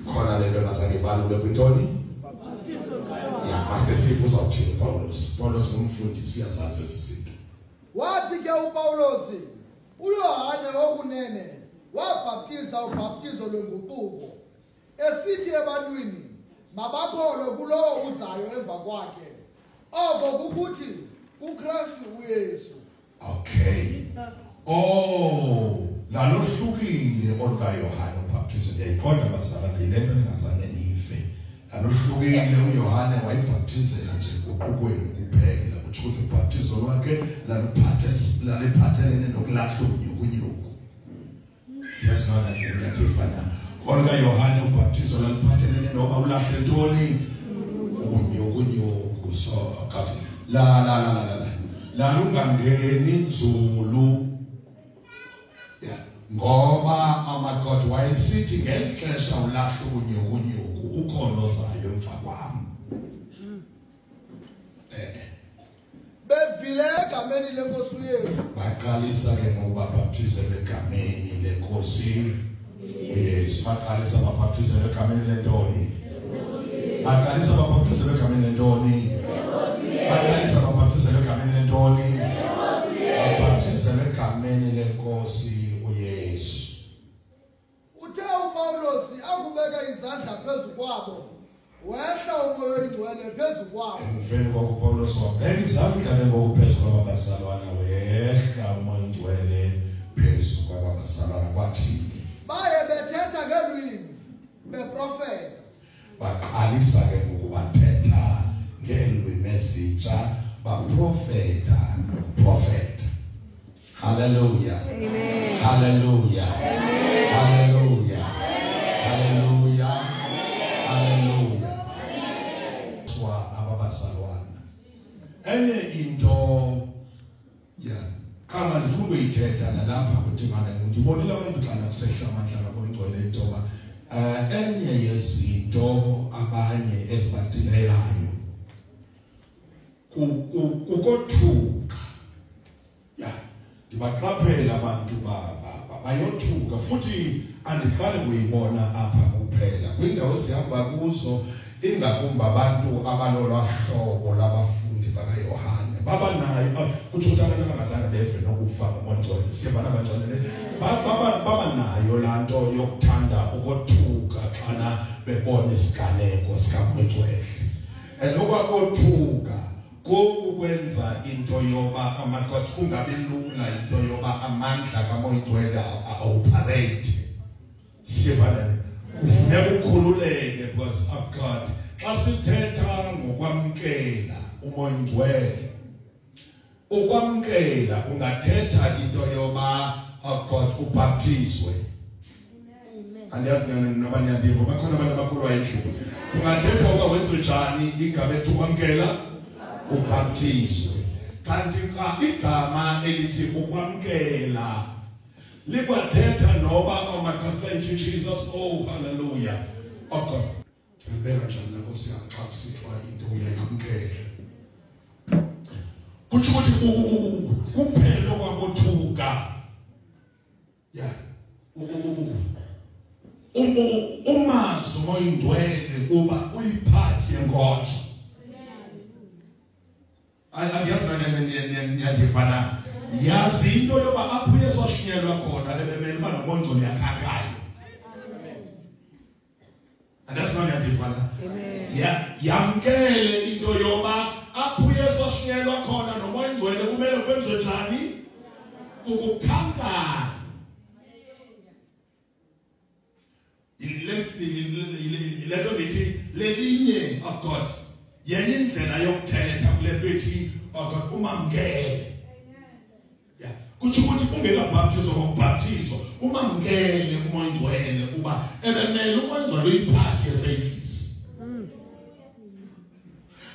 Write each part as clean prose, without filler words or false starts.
Khona lento nasake balule kwintoni? Ya, maske sifu uzawuthini Paulos. Paulos ngumfundisi uyazazi ezi zinto. Wathi ke uPawulos, uYohane okunene wabhaptiza ubhaptizo lwenguquko, esithi ebantwini mabakholwe kulowo uzayo emva kwakhe, oko kukuthi kuKristu uYesu. Okay. Oh, lalohlukile olukaYohane ubhaptizo. Ndiyayiqonda bazalwane, yile nto ningazange nive. Lalohlukile uYohane wayibhaptizela nje enguqukweni kuphela. Kutsho ukuthi ubhaptizo lwakhe laluphathe laliphathelene nokulahla ubunyukunyuku. Ndiyazana ndiyativa na. OlukaYohane ubhaptizo laluphathelene noba ulahle ntoni? Ubunyukunyuku. So, kathi la la la la la. Lalungangeni nzulu. Yeah. Ngoba amadoda wayesithi ngeli xesha ulahla ubunyukunyuku ukhona ozayo emva kwam. Eh. Bevile egameni lenkosi uYesu. Baqalisa ke ngokubabhaptizela egameni lenkosi uYesu. Baqalisa babhaptizela egameni lentoni? Baqalisa babhaptizela egameni lentoni? Baqalisa babhaptizela egameni lentoni? Babhaptizela egameni lenkosi uYesu. Uthe uPawulos akubeka izandla phezu kwabo, wehla uMoya oyiNgcwele phezu kwabo. Emveni koko uPawulos wabeka izandla ke ngoku phezu kwaba bazalwana, wehla uMoya oyiNgcwele phezu kwaba bazalwana. Kwathini? Baye bethetha ngeelwimi, beprofeta. Baqalisa ke ngoku bathetha ngeelwimi ezintsha, baprofeta nokuprofeta. Hallelujah. Amen. Hallelujah. Amen. Hallelujah. Hallelujah. Hallelujah. Twa ababazalwana. Enye into ya kama ndifuna ukuyithetha nalapha kudibana ndibonile abantu xa nakusehla amandla kamoyingcwele into yoba um enye yezinto abanye ezibadileyayo kukothuka ya ndibaqaphela abantu bayothuka futhi andiqali kuyibona apha kuphela kwindawo esihamba kuzo ingakumbi abantu abalolwa hlobo labafundi bakaYohane baba nayo ah, kutsho ukuthi abantu abangazange beve nokufa ngomoya siyabana abangcwele ne baba nayo laa nto yokuthanda ukothuka xana bebona isiganeko sikamoya ongcwele and okwakothuka Koku kwenza into yoba amadoda kungabi lula into yoba amandla kaMoya Oyingcwele awuparade. Siyevana kufuneka ukhululeke because of God. Xa sithetha ngokwamkela uMoya Oyingcwele, ukwamkela ungathetha into yoba oh God ubhaptizwe. Andiyazi noba niyandiva, bakhona abantu abakholwa endlini. Ungathetha uba wenziwe njani igama elithi ukwamkela ubhaptizwe. Kanti xa igama elithi ukwamkela likwathetha noba oh my God, thank you Jesus, oh hallelujah. Oh God. Ndibeka njani na Nkosi yam xa kusithiwa into uyayamkela. Kutsho ukuthi kuphela kwakothuka. Yeah. Umazi umoya ingcwele kuba uyiphathi yenkonzo. Andiyazi niyandiva na. Yazi into yoba apho uYesu washunyelwa khona lebemele uba nomoya ongcwele uyakhankanywa. Andazi uba niyandiva na. Yamkele into yoba apho uYesu washunyelwa khona nomoya ongcwele kumele kwenziwe njani? Kukukhankanya. Yile nto ndithi lelinye, oh God, yenye indlela yokuthetha kule nto ithi, oh God, umamkele. Yeah. Kutsho ukuthi ungekabhaptizwa ngokubhaptizwa umamkele uMoya Oyingcwele kuba ebemele uMoya Oyingcwele uyiphathi yeservice.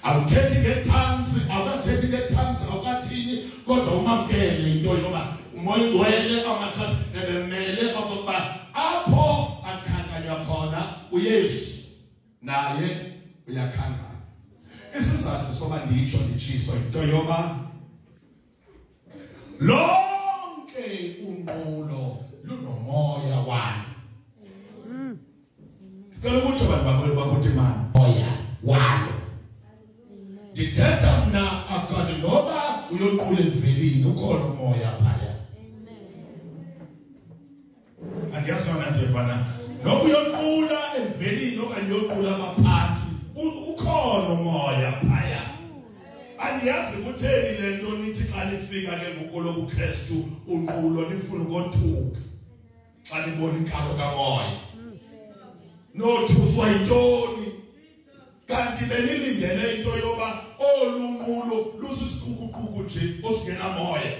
Awuthethi ngetansi, awukathethi ngetansi, awukathini kodwa umamkele into yoba uMoya Oyingcwele amakhala ebemele okokuba apho akhankanywa khona uYesu naye uyakhankanya. Isizathu soba nditsho nditshiso yinto yoba lonke unqulo lunomoya walo. Cela ukutsho bantu bakwethu bakuthi mani moya walo. Ndithetha mna akade noba uyoqula evelini ukhona umoya phaya. Andiyazi yona nje fana. Noba uyoqula evelini okanye uyoqula abaphantsi ukhona umoya phaya. Andiyazi kutheni le nto nithi xa nifika ke ngoku lobuKristu unqulo nifuna ukothuka. Xa nibona inkalo kamoya. Nothuswa yintoni? Kanti benilindele into yoba olu nqulo lusisiqukuquku nje osingenamoya.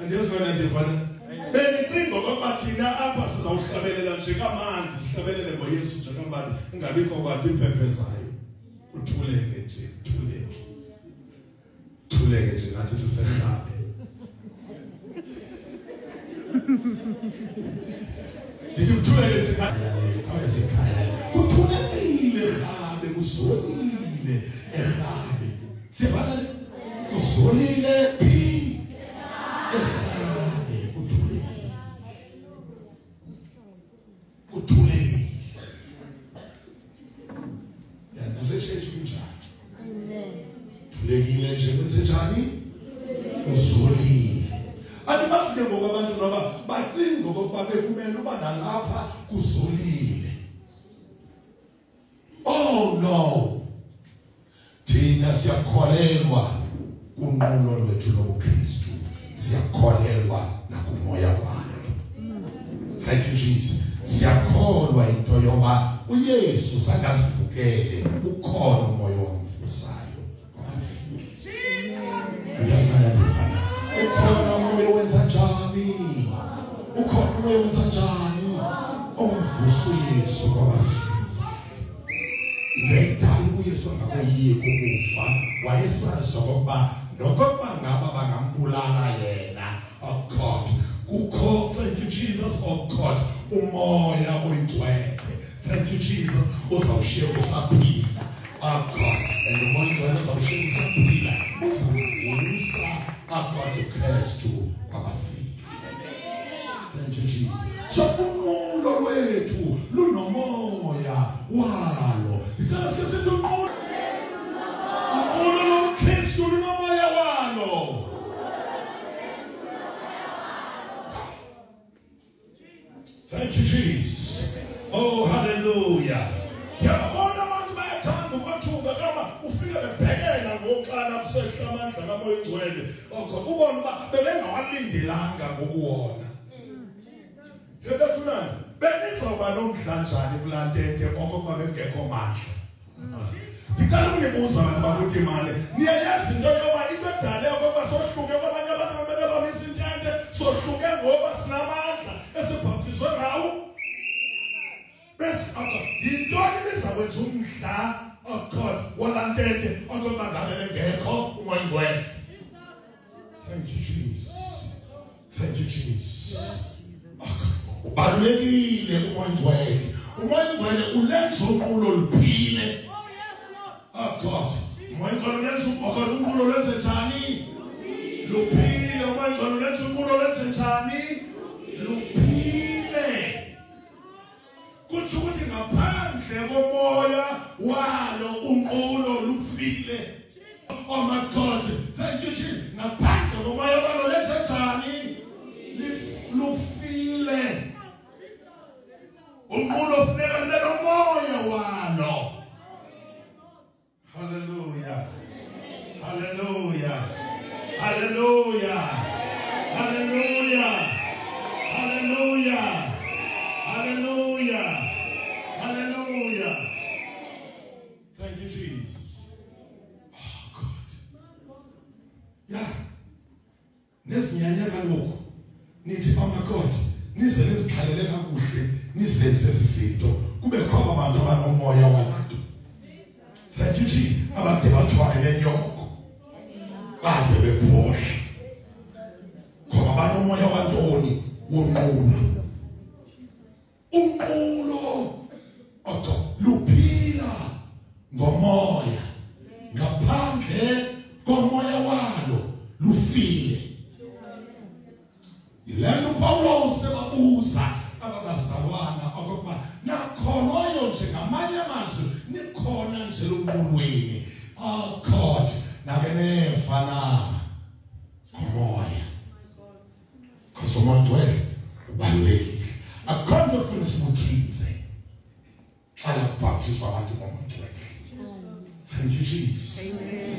Andiyazi wena nje fana. Bendicinga okokuba thina apha sizawuhlabelela nje kamandi, sihlabelele ngoYesu nje kamandi, kungabikho kwanto iphephezayo. Kuthuleke nje, kuthuleke. Kuthuleke nje ngathi siserhabe. Ndithi kuthuleke nje esekhaya. Kuthulekile erhabe, kuzolile erhabe. Siyavana le? Uzolile phi? Erhabe uthulekile. Uthulekile. Ya nasetsheshi kunjalo. Amen. Thulekile nje kwenze njani? Uzolile. Andibazi ke ngoku abantu noba bacinga okokuba bekumele uba nalapha kuzolile. Oh no. Thina siyakholelwa kunqulo lwethu lobuKristu. Siyakholelwa nakumoya walo. Thank you Jesus. Siyakholwa into yoba uYesu zangasivukele ukhona umoya omvusayo kwabafile. Andiyazi uba ndiyafana. Ukhona umoya owenza njani? Ukhona umoya owenza njani? Omvusa uYesu kwabafile. Ngekudala uYesu angakoyiki ukufa, wayesazi okokuba nokokuba ngaba bangambulala yena, oh God, kukho, thank you Jesus, oh God, umoya oyingcwele, thank you Jesus, uzawushiya usaphila. Oh God, and umoya oyingcwele uzawushiya usaphila, uzawuvusa abantu Kristu kwabafile. Thank you Jesus. So unqulo lwethu lunomoya walo. Ndicela sike sithi unqulo. Unqulo lobuKristu lunomoya walo. Thank you Jesus. Oh hallelujah. Ngiyabona abantu bayathanda ukwethuka kama ufike bebhekela ngokuqala kusehla amandla kaMoya Oyingcwele. Okho ubona uba bebengawalindelanga ngokuwona. Bethunani benizawuba nomdla njani kulaa ntente okokuba bekungekho mandla. Ndicela ukunibuza bantu bakuthi mali niyayazi into yoba into edale okokuba sohluke kwabanye abantu bebeke bamisa intente sohluke ngoba sinamandla esibhaptizwe ngawo. Bese akho yintoni ebizakwenza umdla oh God walaa ntente okokuba ngabe bengekho uMoya Oyingcwele. Thank you Jesus. Thank you Jesus. Ubalulekile uMoya Oyingcwele. UMoya Oyingcwele ulenza unqulo luphile. Oh God. UMoya Oyingcwele ulenza oh unqulo lwenze njani? Luphile. UMoya Oyingcwele ulenza unqulo lwenze njani? Luphile. Kutsho ukuthi ngaphandle komoya walo unqulo lufile. Oh my God, thank you Jesus. Ngaphandle komoya walo lenze njani? Lufile. Unqulo funeka lube nomoya walo. Hallelujah. Hallelujah. Hallelujah. Hallelujah. Hallelujah. Hallelujah. Hallelujah. Thank you, Jesus. Oh, God. Yeah. Nezinyanya kaloku nithi bamakoti nize nizixhalele kakuhle nizenze ezi zinto kubekho aba bantu abanomoya walanto. Thank you Jesus. Abade bathwale nenyoko bahambe bephohle ngoba banomoya wantoni wonqulo. Unqulo odo luphila ngomoya ngaphandle komoya walo lufile. Yilento uPawulos ebabuza aba bazalwana okokuba nakholwayo nje, ngamanye amazwi nikhona nje lunqulweni. Oh God, nake neva na ngomoya? Because umoya ongcwele ubalulekile. Akukho nto ofuna sibuthinze xa kubhaptizwa abantu ngomoya ongcwele. Thank you, Jesus. Amen.